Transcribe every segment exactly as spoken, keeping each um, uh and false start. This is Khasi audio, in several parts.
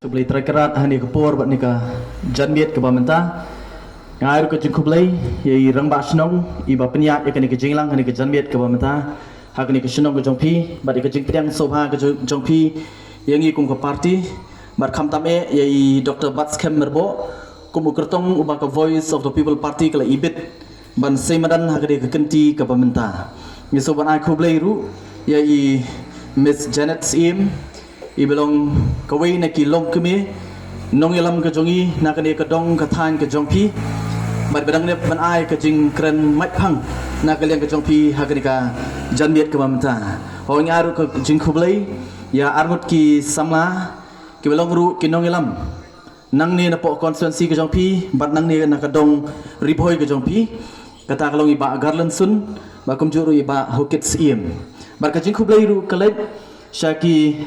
Khublei trai krat ha kane ka por bad kane ka janmiet kaba mynta. Nga ai ruh ka jingkhublei ïa i rangbah shnong iba pynïaid ïa kane ka jingïalang ha kane ka janmiet kaba mynta, ha kane ka shnong ka jong phi bad ïa ka jingpdiang sngewbha ka jong phi ïa ngi kum ka party, bad khamtam eh ïa i Doctor Batskhem Myrboh kum u kyrtong uba ka Voice of the People Party ka la ibit ban sei madan ha kane ka kynti kaba mynta. Ngi sngewbha ban ai khublei ruh ïa i Miss Janet Syiem, iba long kawei na ki longkmie nongïalam ka jong ngi na kane ka dong ka thaiñ ka jong phi, bad ba dang nep ban ai ka jingkren maitphang na ka liang ka jong phi ha kane ka janmiet kaba mynta. Hooid, ngi ai ruh ka jingkhublei ïa arngut ki samla kiba long ruh ki nongïalam nangne napoh constituency ka jong phi bad nangne na ka dong Ri Bhoi ka jong phi. Kata ka long i Bah Garland Sun bad kumjuh ruh i Bah Hokit Syiem. Bad ka jingkhublei ruh ka leit sha ki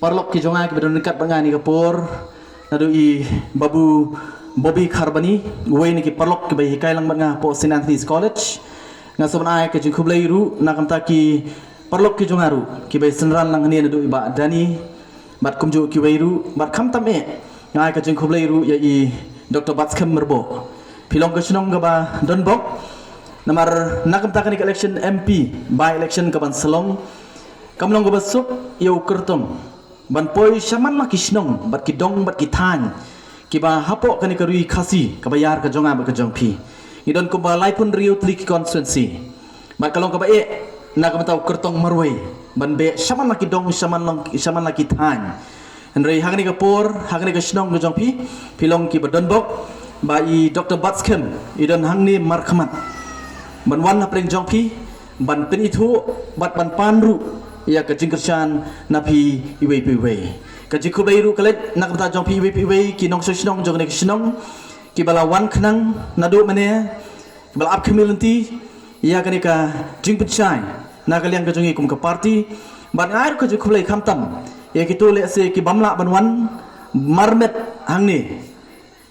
paralok ki jong nga kiba don ryngkat bad nga ha kane ka por, naduh i Babu Bobby Kharbani, uwei na ki paralok kiba hikai lang bad nga hapoh St Anthony's College. Nga sngewbha ban ai ka jingkhublei ruh na ka bynta ki paralok ki jong nga ruh kiba ïasynran lang hangne, naduh i Bah Danny bad kumjuh kiwei ruh, bad khamtam eh nga ai ka jingkhublei ruh ïa i Doctor Batskhem Myrboh. Phi long ka shnong kaba donbok, namar na ka bynta kane ka election M P by-election kaban sa long, kam long kaba suk ïa u kyrtong ban poi shaman la ki shnong bad ki dong bad ki thaiñ kiba hapoh kane ka ri Khasi kaba ïar ka jong nga bad ka jong phi. Ngi don kumba laiphew hynriew tylli ki constituency, bad ka long kaba eh na ka bynta u kyrtong marwei ban beh shaman la ki dong, shaman la, shaman la ki thaiñ. Hynrei ha kane ka por, ha kane ka shnong ka jong phi, phi long kiba donbok, ba i Doctor Batskhem i don hangne markhmat ban wan hapdeng jong phi ban pynithuh bad ban pan ruh ïa ka jingkyrshan na phi iwei pa iwei. Ka jingkhublei ruh ka leit na ka bynta jong phi iwei pa iwei ki nongshong shnong jong kane ka shnong kiba la wan khnang naduh mynne, ba la ap khmih lynti ïa kane ka jingpynshai na ka liang ka jong ngi kum ka party. Bad nga ai ruh ka jingkhublei khamtam ïa kito lehse ki bym lah ban wan marmet hangne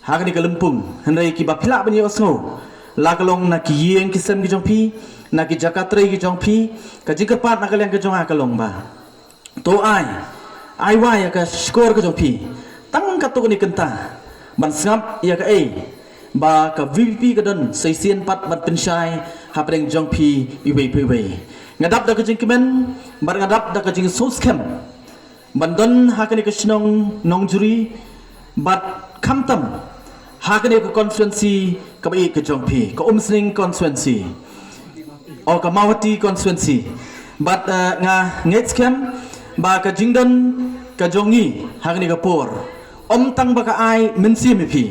ha kane ka lympung, hynrei kiba phi lah ban ïohsngew la ka long na ki ïing ki sem ki jong phi, na ki jaka trei ki jong phi. Ka jingkyrpad na ka liang ka jong nga ka long ba to ai, ai wai ïa ka shkor ka jong phi tang katto katne kynta ban sngap ïa kaei ba ka V P P ka don sa shisien pat ban pynshai hapdeng jong phi iwei pa iwei. Nga dap da ka jingkmen bad nga dap da ka jingsngewskhem ban don ha kane ka shnong Nongjri bad khamtam ha kane ka constituency kaba ïeit ka jong phi, ka Umsning constituency, o ka Mawhati constituency. Bad, eh, nga ngeit skhem ba ka jingdon ka jong ngi ha kane ka por ym tang ba ka ai mynsiem ïa phi,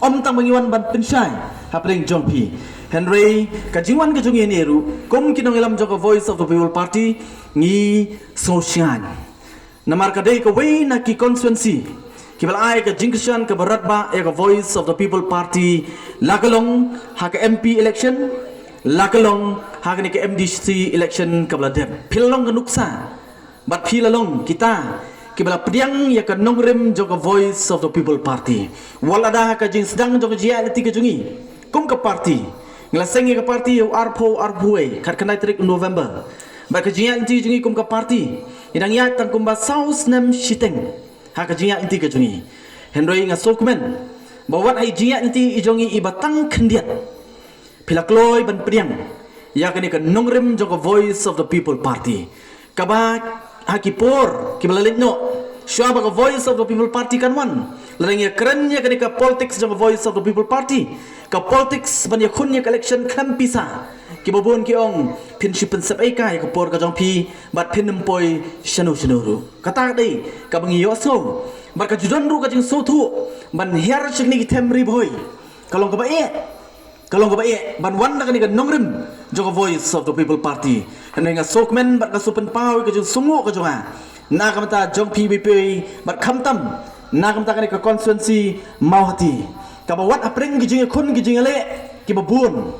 ym tang ba ngi wan ban pynshai hapdeng jong phi, hynrei ka jingwan ka jong ngi hangne ruh kum ki nongïalam jong ka Voice of the People Party ngi sngewshngaiñ. Namar ka dei kawei na ki constituency kiba la ai ka jingkyrshan kaba radbah ïa ka Voice of the People Party, la ka long ha ka M P election, la ka long ha kane ka M D C election kaba la dep. Phi la long ka nuksa bad phi la long kita kiba la pdiang ïa ka nongrim jong ka Voice of the People Party. Wat lada ha ka jingsdang jong ka jingïaid lynti ka jong ngi kum ka party, nga la seng ïa ka party ïa u arphew arphew wei, khatkhyndai tarik November. Bad ka jingïaid lynti jong ngi kum ka party, ngi dang ïaid tang kumba saw snem shiteng ha ka jingïaid lynti ka jong ngi. Hynrei nga sngewkmen ba wat ha i jingïaid lynti i jong ngi iba tang khyndiat, phi la kloi ban pdiang ïa kane ka nongrim jong ka Voice of the People Party. Kaba ha ki por kiba la leit noh, shuwa ba ka Voice of the People Party kan wan, la dang ïakren ïa kane ka politics jong ka Voice of the People Party, ka politics ban ïakhun ïa ka election khlem pisa. Kiba bun ki ong, phin shu pynsep ei ka ïa ka por ka jong phi bad phin ym poi shano shano ruh. Kata ka dei kaba ngi ïohsngew. Bad ka ju don ruh ka jingsngewthuh ban hiar sha kine ki them Ri Bhoi, ka long kaba eh, ka long kaba eh ban wan da kane ka nongrim jong ka Voice of the People Party. Hynrei nga sngewkmen bad nga sngewpynpaw ïa ka jingsngewnguh ka jong nga na ka bynta jong phi iwei pa iwei bad khamtam na ka bynta kane ka constituency Mawhati, kaba wat hapdeng ki jingïakhun ki jingïaleh kiba bun,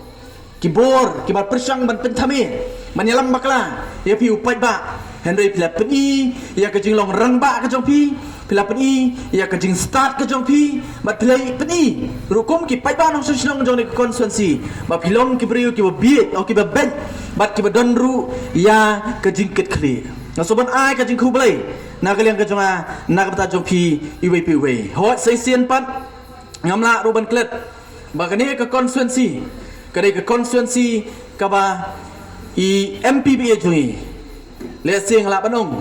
ki bor kiba pyrshang ban pynthame, ban ïalam bakla ïa phi u paidbah. Hynrei phi la pyni ïa ka jinglong rangbah ka jong phi, phi la pyni ïa ka jingstad ka jong phi, bad phi la pyni ruh kum ki paidbah nongshong shnong jong kane ka constituency ba phi long ki briew kiba bieit, o kiba beit, bad kiba don ruh ïa ka jingkitkhlieh. Nga sngewbha ban ai ka jingkhublei Na ka liang ka jong nga, na ka bynta jong phi iwei pa iwei. Hooid, sa shisien pat ngam lah ruh ban klet ba kane ka constituency ka dei ka constituency kaba i M P ba ïeit jong i. Lehse nga lah ban ong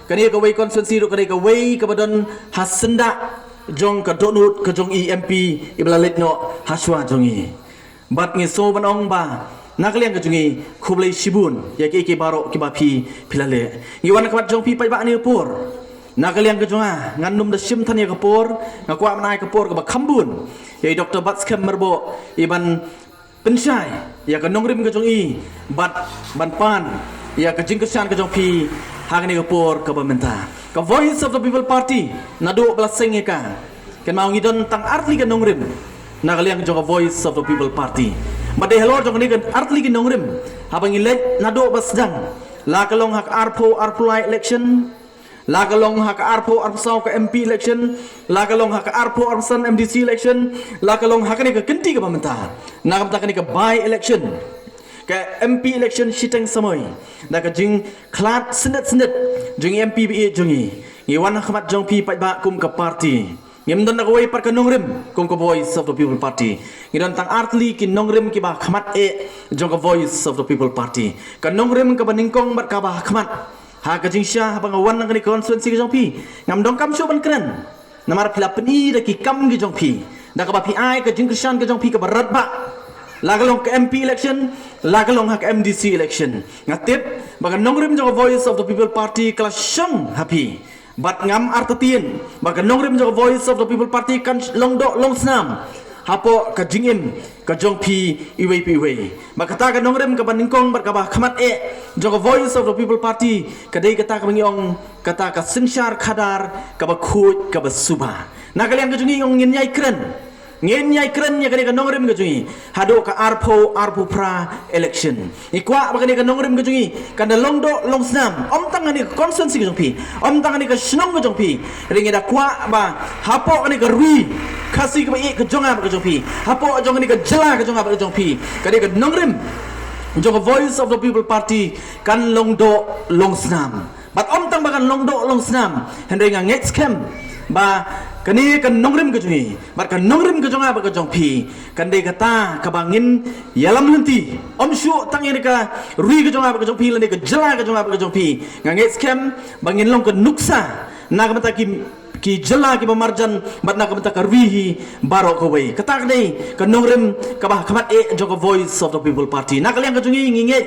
kane kawei constituency ruh ka dei kawei kaba don ha syndah jong ka dohnud ka jong i M P iba la leit noh hashwa jong i. Bad ngi sngew ban ong ba na ka liang ka jong i, khublei shibun ïa kiei kiei baroh kiba phi phi la leh. Ngi wan ha khmat jong phi paidbah ha kane ka por. Na ka liang ka jong nga, ngan nym da shim than ïa ka por, nga kwah ban ai ka por kaba kham bun ïa i Doctor Batskhem Myrboh, i ban pynshai ïa ka nongrim ka jong i, bad ban pan ïa ka jingkyrshan ka jong phi ha kane ka por kaba mynta. Ka Voice of the People Party, naduh ba la seng ïa ka, kynmaw ngi don tang artylli ka nongrim na ka liang jong ka Voice of the People Party. Bad dei halor jong kane ka artylli ka nongrim, haba ngi leit naduh ba sdang, la ka long ha ka arphew arphew lai election, la ka long ha ka arphew arphew saw ka M P election, la ka long ha ka arphew arphew san M D C election, la ka long ha kane ka kynti kaba mynta, na ka bynta kane ka by election, ka M P election shiteng samoi. Da ka jingkhlad sendit sendit jong i M P ba ïeit jong i, ngi wan ha khmat jong phi paidbah kum ka party. Ngim don da kawei pat ka nongrim kum ka Voice of the People Party. Ngi don tang artylli ki nongrim kiba ha khmat eh jong ka Voice of the People Party. Ka nongrim kaba nyngkong bad kaba ha khmat ha ka jingshisha haba nga wan na kane ka constituency ka jong phi, ngam donkam shuh ban kren. Namar phi la pyni da ki kam ki jong phi, da kaba phi ai ka jingkyrshan ka jong phi kaba radbah, la ka long ka M P election, la ka long ha ka M D C election. Nga tip ba ka nongrim jong ka Voice of the People Party ka la shong ha phi. Bad ngam artatien ba ka nongrim jong ka Voice of the People Party kan long doh long snam hapoh ka jingim ka jong phi iwei pa iwei. Ba kata ka nongrim kaba nyngkong bad kaba ha khmat eh jong ka Voice of the People Party ka dei kata kaba ngi ong kata ka synshar khadar kaba khuid kaba suba. Na ka liang ka jong ngi, ong, ngin ïai kren, ngin ïai kren ïa kane ka nongrim ka jong ngi haduh ka arphew arphew phra election. Ngi kwah ba kane ka nongrim ka jong ngi kan da long doh long snam, ym tang ha kane ka constituency ka jong phi, ym tang ha kane ka shnong ka jong phi. Hynrei ngi da kwah ba hapoh kane ka ri Khasi kaba ïeit ka jong nga bad ka jong phi, hapoh jong kane ka jylla ka jong nga bad ka jong phi, kane ka nongrim jong ka Voice of the People Party kan long doh long snam. Bad ym tang ba kan long doh long snam, hynrei nga ngeit skhem ba kane ka nongrim ka jong ngi bad ka nongrim ka jong nga bad ka jong phi kan dei kata kaba ngin ïalam lynti, ym shuh tang ïa kane ka ri ka jong nga bad ka jong phi lane ka jylla ka jong nga bad ka jong phi. Nga ngeit skhem ba ngin long ka nuksa na ka bynta ki ki jylla kiba marjan bad na ka bynta ka ri hi baroh kawei. Kata ka dei ka nongrim kaba ha khmat eh jong ka Voice of the People Party. Na ka liang ka jong ngi, ngi ngeit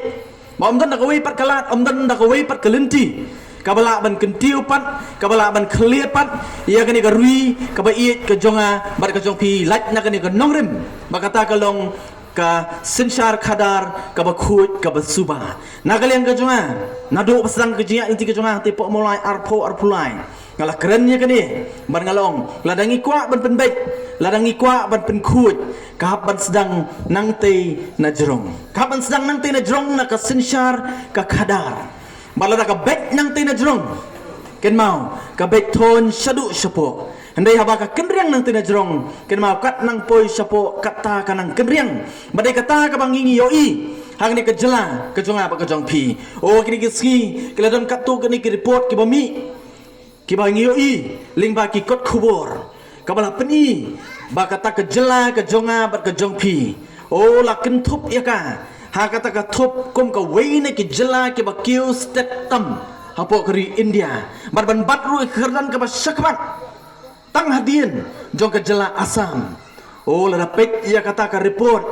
ba ym don da kawei pat ka lad, ym don da kawei pat ka lynti kaba lah ban kyntiew pat, kaba lah ban khlieh pat ïa kane ka ri kaba ïeit ka jong nga bad ka jong phi, lait na kane ka nongrim ba kata ka long ka synshar khadar kaba khuid kaba suba. Na ka liang ka jong nga, naduh ba sdang ka jingïaid lynti ka jong nga, te poh Mawlai arphew arphew lai, nga la kren ïa kane bad nga la ong, lada ngi kwah ban pynbeit, lada ngi kwah ban pynkhuid, ka hap ban sdang nangtei na jrong, ka hap ban sdang nangtei na jrong na ka synshar ka khadar. Bad lada ka beit nangtei na jrong, kynmaw ka beit thoiñ shaduh shapoh. Hynrei haba ka kynriang nangtei na jrong, kynmaw kat nang poi shapoh katta ka nang kynriang. Bad dei kata kaba ngi ngi ïohi ha kane ka jylla ka jong nga bad ka jong phi. O, kine ki sngi ki la don katto katne ki report kiba mih, kiba ngi ïohi lyngba ki kot khubor, kaba la pyni ba kata ka jylla ka jong nga bad ka jong phi, o, la kynthup ïa ka ha kata ka thup kum kawei na ki jylla kiba kiew stet tam hapoh ka ri India. Bad ban bat ruh ïa ka kyrdan kaba shakhmat tang hadien jong ka jylla Assam. O, lada peit ïa kata ka report,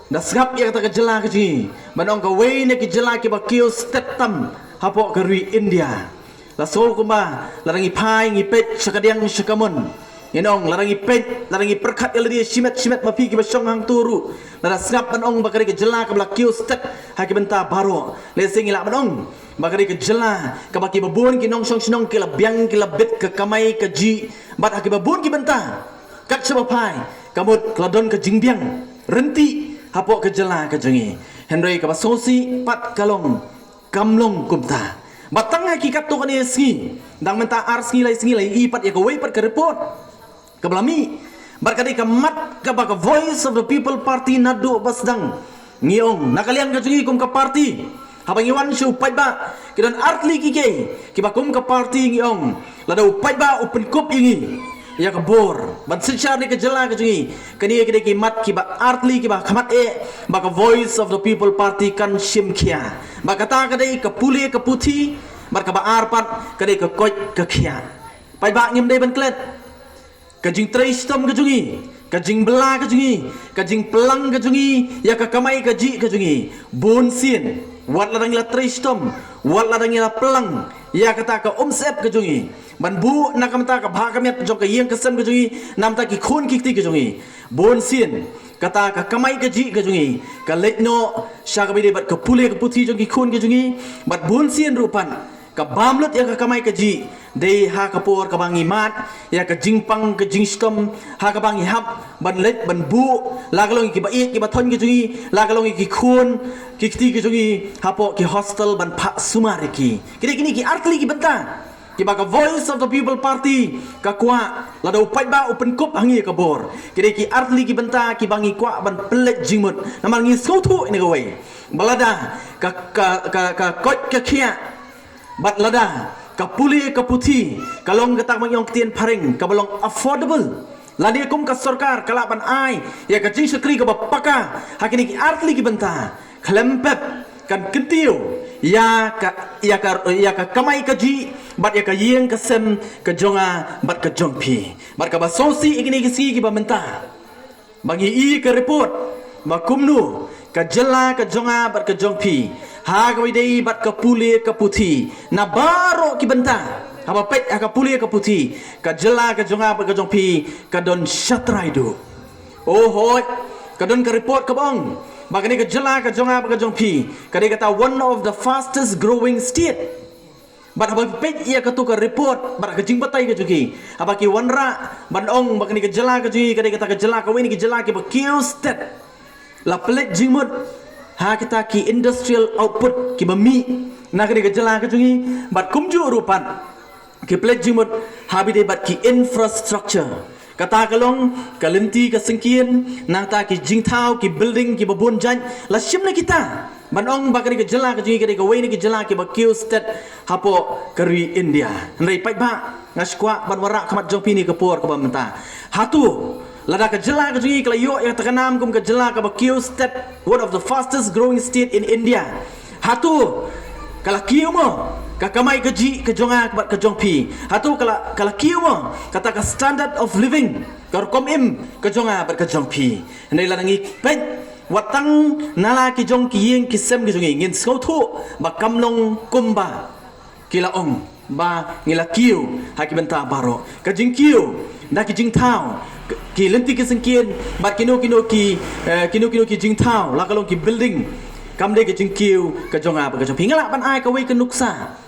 da sngap ïa kata ka jylla ka jong ngi ban ong kawei na ki jylla kiba kiew stet tam hapoh ka ri India. La sngew kumba lada ngi phai ngi peit sha kadiang sha kamon, ngin ong, lada ngi peit, lada ngi pyrkhat ïa lade shimet shimet, ma phi kiba shong hangto ruh, lada sngap ban ong ba ka dei ka jylla kaba la kiew stet ha ki bynta baroh, lehse ngi lah ban ong ba ka dei ka jylla kaba kiba bun ki nongshong shnong ki la biang, ki la bit ka kamai kajih, bad ha kiba bun ki bynta kat shaba phai ka mut ka la don ka jingbiang ryntih hapoh ka jylla ka jong ngi. Hynrei kaba sngewsih pat ka long kam long kumta. Bad tang ha ki katto katne sngi, dang mynta ar sngi lai sngi la ïohi pat ïa kawei pat ka report kaba la mih. Bad ka dei ka mat kaba ka Voice of the People Party naduh ba sdang, ngi ong, na ka liang ka jong ngi kum ka party, Haba ngi wan sha u paidbah, ki don artylli ki kei, kiba kum ka party ngi ong, lada u paidbah u pynkup ïa ngi, ïa ka bor ban synshar ïa ka jylla ka jong ngi, kane ka dei ki mat kiba artylli kiba khmat eh ba ka Voice of the People Party kan shim khia. Ba kata ka dei ka pule ka puthi, bad kaba ar pat ka dei ka koit ka khiah. Paidbah, ngim dei ban klet. Ka jingtrei shitom ka jong ngi, ka jingbylla ka jong ngi, ka jingplang ka jong ngi ïa ka kamai kajih ka jong ngi, bun sien, wat lada ngi la trei shitom, wat lada ngi la plang ïa kata ka umsyep ka jong ngi, ban buh na ka bynta ka bha ka miat jong ka ïing ka sem ka jong ngi, na ka bynta ki khun ki kti ka jong ngi, bun sien kata ka kamai kajih ka jong ngi ka leit noh sha kaba ïadei bad ka pule ka puthi jong ki khun ki jong ngi, bad bun sien ruh pat ka bam lut ïa ka kamai kajih, dei ha ka por kaba ngi mad ïa ka jingpang ka jingshitom, ha kaba ngi hap ban leit ban buh, la ka long ïa kiba ïeit kiba thoiñ ka jong ngi, la ka long ïa ki khun ki kti ka jong ngi, hapoh ki hostel ban phah sumar ïa ki. Ki dei kine ki artylli ki bynta kiba ka Voice of the People Party ka kwah, lada u paidbah u pynkup ha ngi ïa ka bor, ki dei ki artylli ki bynta kiba ngi kwah ban pynleit jingmut. Namar ngi sngewthuh ïa kawei, ba lada ka, ka, ka, ka koit ka khiah, bad lada ka pule ka puthi ka long kata kaba ngi ong ktien phareng kaba long affordable, lane kum ka sorkar ka lah ban ai ïa ka jingshakri kaba paka ha kine ki artylli ki bynta, khlem pep kan kyntiew ïa ka, ïa ka, ïa ka kamai kajih bad ïa ka ïing ka sem ka jong nga bad ka jong phi. Bad kaba sngewsih ïa kine ki sngi kiba mynta, ba ngi i ka report ba kumno ka jylla ka jong nga bad ka jong phi, ha kaba ïadei bad ka pule ka puthi, na baroh ki bynta, haba peit ha ka pule ka puthi, ka jylla ka jong nga bad ka jong phi ka don shatrai duh. O hooid, ka don ka report kaba ong ba kane ka jylla ka jong nga bad ka jong phi ka dei kata one of the fastest growing state. Bad haba peit ïa kato ka report bad ka jingbatai ka jong ki, haba ki wanrah ban ong ba kane ka jylla ka jong ngi ka dei kata ka jylla, kawei na ki jylla kiba kiew stet, la pynleit jingmut ha kita ki industrial output kiba mih na kane ka jylla ka jong ngi, bad kumjuh ruh pat ki pynleit jingmut ha kaba ïadei bad ki infrastructure. Kata ka long ka lynti ka syngkien, nangta ki jingthaw, ki building kiba bun jait, la shim na kita ban ong ba kane ka jylla ka jong ngi ka dei kawei na ki jylla kiba kiew stet hapoh ka ri India. Hynrei paidbah, nga sngewkwah ban wanrah khmat jong phi ha kane ka por kaba mynta. Hato lada ka jylla ka jong ngi ka la ïoh ïa kata ka nam kum ka jylla kaba kiew stet, one of the fastest growing state in India, hato ka la kiew mo ka kamai kajih ka jong nga bad ka jong phi? Hato ka la, ka la kiew mo kata ka standard of living, ka rukom im ka jong nga bad ka jong phi? Hynrei lada ngi peit wat tang na la ki jong ki ïing ki sem ki jong ngi, ngin sngewthuh ba kam long kumba ki la ong ba ngi la kiew ha ki bynta baroh. Ka jingkiew na ki jingthaw, ki lynti ki syngkien, bad kino kino ki, eh, kino kino ki jingthaw, la ka long ki building, kam dei ka jingkiew ka jong nga bad ka jong phi. Nga lah ban ai kawei ka nuksa,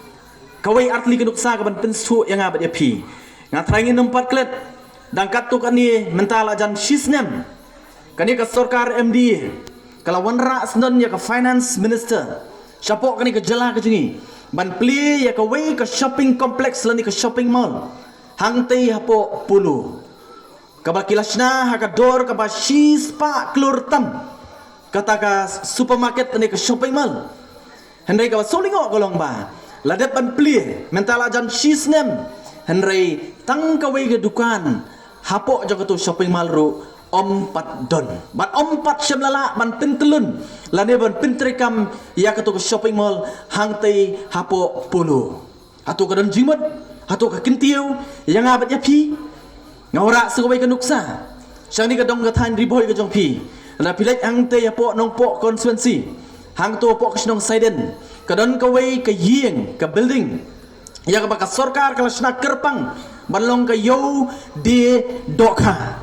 kawei artylli ka nuksa kaban pynsngewthuh ïa nga bad ïa phi. Nga trai ngin ym pat klet, dang katto katne mynta la jan shisnem kane ka sorkar M D A ka la wanrah syndon ïa ka finance minister shapoh kane ka jylla ka jong ngi ban plie ïa kawei ka shopping complex lane ka shopping mall hangtei hapoh Polo, kaba ki la shna ha ka dor kaba shispah klur tam, kata ka supermarket lane ka shopping mall. Hynrei kaba sngewlyngngoh ka long ba la dep ban plie mynta la jan shisnem, hynrei tang kawei ka dukan hapoh jong kato shopping mall ruh ym pat don, bad ym pat shym la lah ban pyntyllun lane ban pyntreikam ïa kato ka shopping mall hangtei hapoh Polo. Hato ka don jingmut? Hato ka kyntiew ïa nga bad ïa phi? Nga wanrah sa kawei ka nuksa sha kane ka dong ka thaiñ Ri Bhoi ka jong phi. Lada phi leit hangtei hapoh Nongpoh constituency, hangto hapoh ka shnong Saiden, ka don kawei ka ïing, ka building, ïa kaba ka sorkar ka la shna kyrpang ban long ka Ïew Die Dohkha.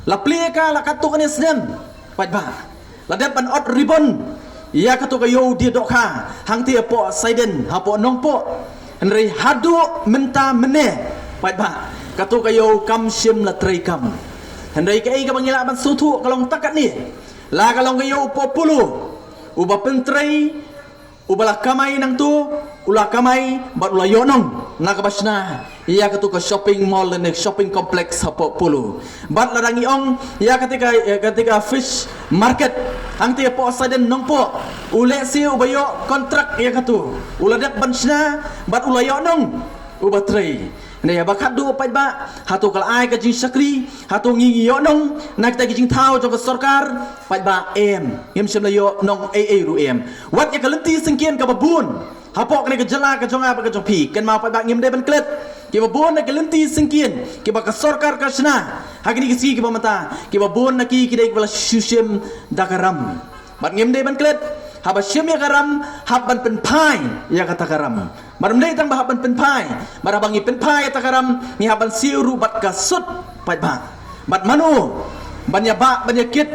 La plie ka la katto katne snem, paidbah. La dep ban ot ribon ïa kato ka Ïew Die Dohkha hangtei hapoh Saiden, hapoh Nongpoh. Hynrei haduh mynta mynne, paidbah, kato ka ïew kam shym la treikam. Hynrei kaei kaba ngi lah ban sngewthuh ka long tang katne, la ka long ka ïew hapoh Polo, uba pyntrei, uba la kamai nangto, u la kamai bad u la ïoh nong. na kaba shna ïa katu ka shopping mall ne shopping complex hapoh Polo. Bad lada ngi ong ïa kata ka, ïa kata ka fish market hangta hapoh Saiden Nongpoh, u lehse uba ïoh kontrak ïa katu u la dep ban shna bad u la ïoh nong uba trei. Hynrei haba khatduh paidbah, hato ka la ai ka jingshakri, hato ngi ngi ïoh nong na kita ki jingthaw jong ka sorkar? Paidbah, em, ngim shym la ïoh nong ei ei ruh, em. Wat ïa ka lynti syngkien kaba bun hapoh kane ka jylla ka jong nga bad ka jong phi, kynmaw paidbah, ngim dei ban klet. Kiba bun na ki lynti syngkien kiba ka sorkar ka shna ha kine ki sngi kiba mynta, kiba bun na ki ki dei kiba la shu shim da ka ram. Bad ngim dei ban klet, haba shim ïa ka ram, hap ban pynphai ïa kata ka ram. Bad ym dei tang ba hap ban pynphai, bad haba ngi pynphai ïa kata ka ram, ngi hap ban siew ruh bad ka sut, paidbah. Bad mano ban ïa bah, ban ïa kit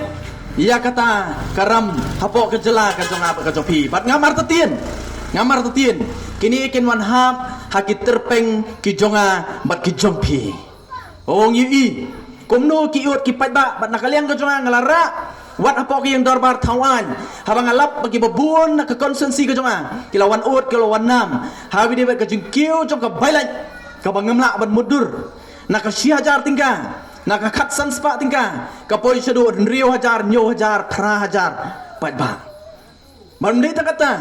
ïa kata ka ram hapoh ka jylla ka jong nga bad ka jong phi? Bad ngam artatien, ngam artatien, kine kin wan hap ha ki tyrpeng ki jong nga bad ki jong phi. O ngi i kumno ki ïoh ki paidbah, bad na ka liang ka jong nga, nga la rah wat hapoh ka ïing dorbar thaw aiñ, haba nga lap ba kiba bun na ka constituency ka jong nga ki la wan ot, ki la wan nam ha kaba ïadei bad ka jingkiew jong ka bailait kaba ngam lah ban mutdur, na ka shi hajar tyngka, na ka khatsan spah tyngka, ka poi shaduh hynriew hajar, hynñiew hajar, phra hajar, paidbah. Bad ym dei tang kata,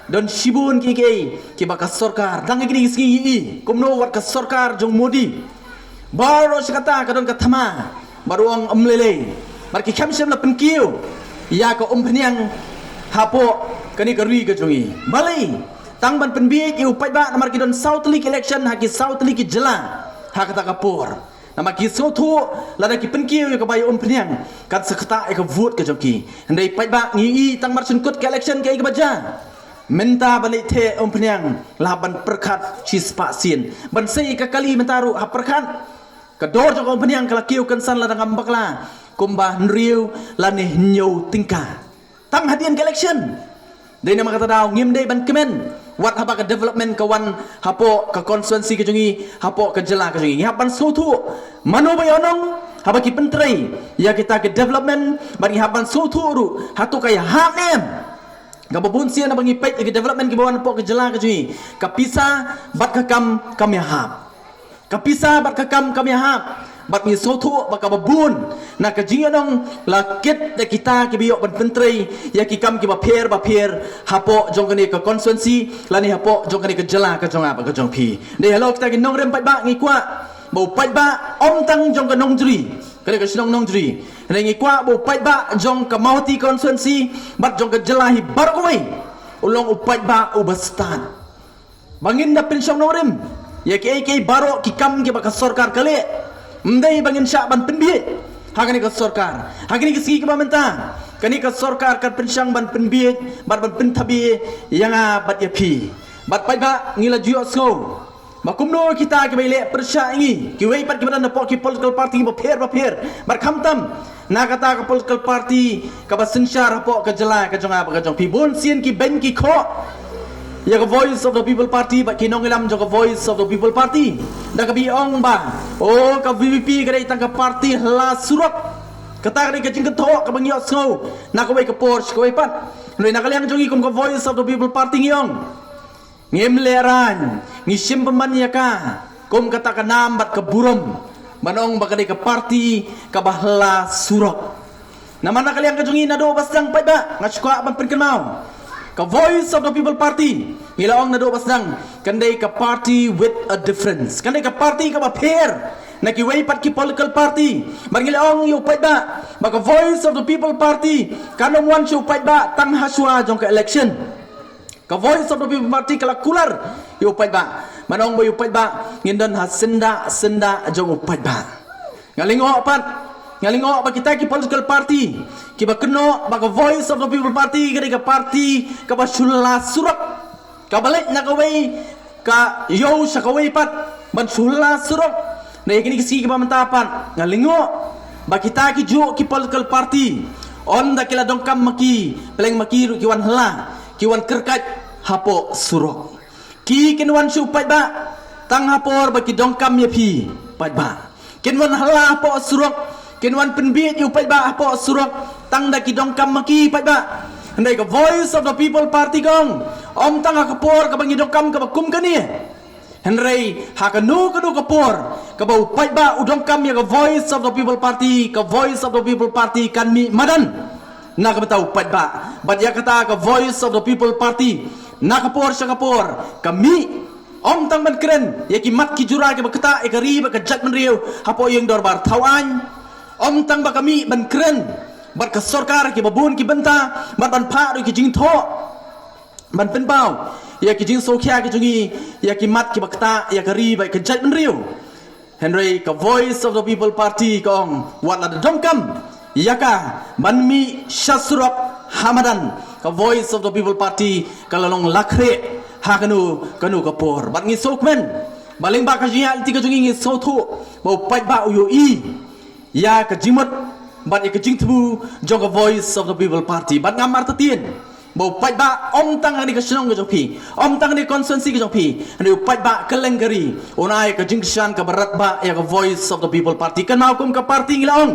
don shibun kiei kiei kiba ka sorkar, dang ha kine ki sngi i kumno wat ka sorkar jong Modi, baroh shi katta ka don ka thma, bad u ong ym lei lei, bad ki khlem shym la pynkiew ïa ka umphniang hapoh kane ka ri ka jong i. Balei? Tang ban pynbieit ïa u paidbah, namar ki don saw tylli ki election ha ki saw tylli ki jylla ha kata ka por. Namar ki sngewthuh lada ki pynkiew ïa ka bai umphniang, kan sa ktah ïa ka vote ka jong ki. Hynrei paidbah, ngi i tang mar shen kut ka election kaei kaba jia. Mynta ban leit theh umphniang la ban pyrkhat shi spah sien, ban sei ïa ka kali mynta ruh hap pyrkhat. Ka dor jong ka umphniang ka la kiew kynsan lada ngam bakla kumba hynriew lane hynñiew tyngka tang hadien ka election. Dei namar kata daw ngim dei ban kmen wat haba ka development ka wan hapoh ka constituency ka jong i, hapoh ka jylla ka jong i. Ngi hap ban sngewthuh mano ba ïoh nong haba ki pyntrei ïa kita ki development, bad ngi hap ban sngewthuh ruh hato ka ïahap ne em. Kaba bun sien haba ngi peit ïa ki development kiba wan hapoh ka jylla ka jong i, ka pisa bad ka kam kam ïahap. Ka pisa bad ka kam kam ïahap. Bad ngi sngewthuh ba kaba bun na ka jingïohnong la kit da kita kiba ïoh ban pyntrei ïa ki kam kiba pher ba pher hapoh jong kane ka constituency lane hapoh jong kane ka jylla ka jong nga bad ka jong phi. Dei halor kita ki nongrim paidbah, ngi kwah ba u paidbah, ym tang jong ka Nongjri, kane ka shnong Nongjri, hynrei ngi kwah ba u paidbah jong ka Mawhati constituency bad jong ka jylla hi baroh kawei u long u paidbah uba stad. Ba ngin da pynshong nongrim ïa kiei kiei baroh ki kam kiba ka sorkar ka leh. Ym dei ba ngin shah ban pynbieit ha kane ka sorkar. Ha kane ka sngi kaba mynta, kane ka sorkar kan pynshong ban pynbieit bad ban pynthabi ïa nga bad ïa phi. Bad paidbah, ngi la ju ïohsngew ba kumno kita kiba ïaleh pyrshah ïa ngi, kiwei pat kiba don hapoh ki political party kiba pher ba pher, bad khamtam na kata ka political party kaba synshar hapoh ka jylla ka jong nga bad ka jong phi, bun sien ki beiñ ki khoh ïa ka Voice of the People Party bad ki nongïalam jong ka Voice of the People Party da kaba ong ba, o, ka V P P ka dei tang ka party hla surok. Kata ka dei ka jingkynthoh kaba ngi ïohsngew na kawei ka por sha kawei pat. Hynrei na ka liang jong ngi kum ka Voice of the People Party ngi ong, ngim lehraiñ, ngi shim pynban ïa ka kum kata ka nam bad ka burom ban ong ba ka dei ka party kaba hla surok. Namar na ka liang ka jong ngi naduh ba sdang paidbah, nga shu kwah ban pynkynmaw, ka Voice of the People Party, ngi la ong naduh ba sdang, kan dei ka party with a difference, kan dei ka party kaba pher na kiwei pat ki political party. Bad ngi la ong ïa u paidbah ba ka Voice of the People Party kan ym wan sha u paidbah tang hashwa jong ka election. Ka Voice of the People Party ka la kular ïa u paidbah, ban ong ba ïa u paidbah ngin don ha syndah syndah jong u paidbah. Nga lyngngoh pat, nga lyngngoh ba kita ki political party kiba kynnoh ba ka Voice of the People Party ka dei ka party kaba shu la surok, kaba leit na kawei ka ïew sha kawei pat ban shu la surok. Na ïa kine ki sngi kiba mynta pat nga lyngngoh ba kita ki juh ki political party, ynda ki la donkam ma ki, pleng ma ki ruh ki wan hla, ki wan kyrkait hapoh surok. Ki kin wan sha u paidbah tang ha por ba ki donkam ïa phi, paidbah. Kin wan hla hapoh surok, kin wan pynbieit ïa u paidbah hapoh surok tang da ki donkam ma ki, paidbah. Hynrei ka Voice of the People Party ka ong, ym tang ha ka por kaba ngi donkam kaba kum kane. Hynrei ha kano kano ka por kaba u paidbah u donkam ïa ka Voice of the People Party, ka Voice of the People Party kan mih madan na ka bynta u paidbah. Bad ïa kata ka Voice of the People Party na ka por sha ka por ka mih, ym tang ban kren ïa ki mat ki jura kiba ktah ïa ka ri bad ka jaitbynriew hapoh ïing dorbar thaw aiñ, ym tang ba ka mih ban kren bad ka sorkar kiba bun ki bynta bad ban phah ruh ki jingthoh ban pynpaw ïa ki jingsngewkhia ki jong ngi ïa ki mat kiba ktah ïa ka ri bad ka jaitbynriew. Hynrei ka Voice of the People Party ka ong wat la da donkam ïa ka ban mih sha surok ha madan, ka Voice of the People Party ka la long lakhreh ha kano kano ka por. Bad ngi sngewkmen ba lyngba ka jingïaid lynti ka jong ngi ngi sngewthuh ba u paidbah u ïohi ïa ka jingmut bad ïa ka jingthmu jong ka Voice of the People Party. Bad ngam artatien ba u paidbah ym tang ha kane ka shnong ka jong phi, ym tang ha kane ka constituency ka jong phi, hynrei u paidbah kylleng ka ri un ai ka jingkyrshan kaba radbah ïa ka Voice of the People Party. Kynmaw kum ka party ngi la ong,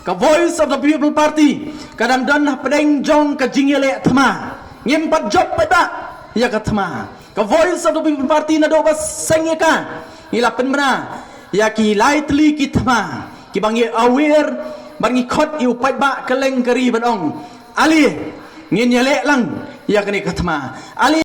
ka Voice of the People Party ka dang don hapdeng jong ka jingïaleh thma. Ngim pat jop paidbah ïa ka thma. Ka Voice of the People Party naduh ba seng ïa ka ngi la pynbna ïa ki lai tylli ki thma kiba ngi aware bad ngi khot ïa u paidbah kylleng ka ri ban ong, ale ngin ïaleh lang ïa kane ka thma. Ale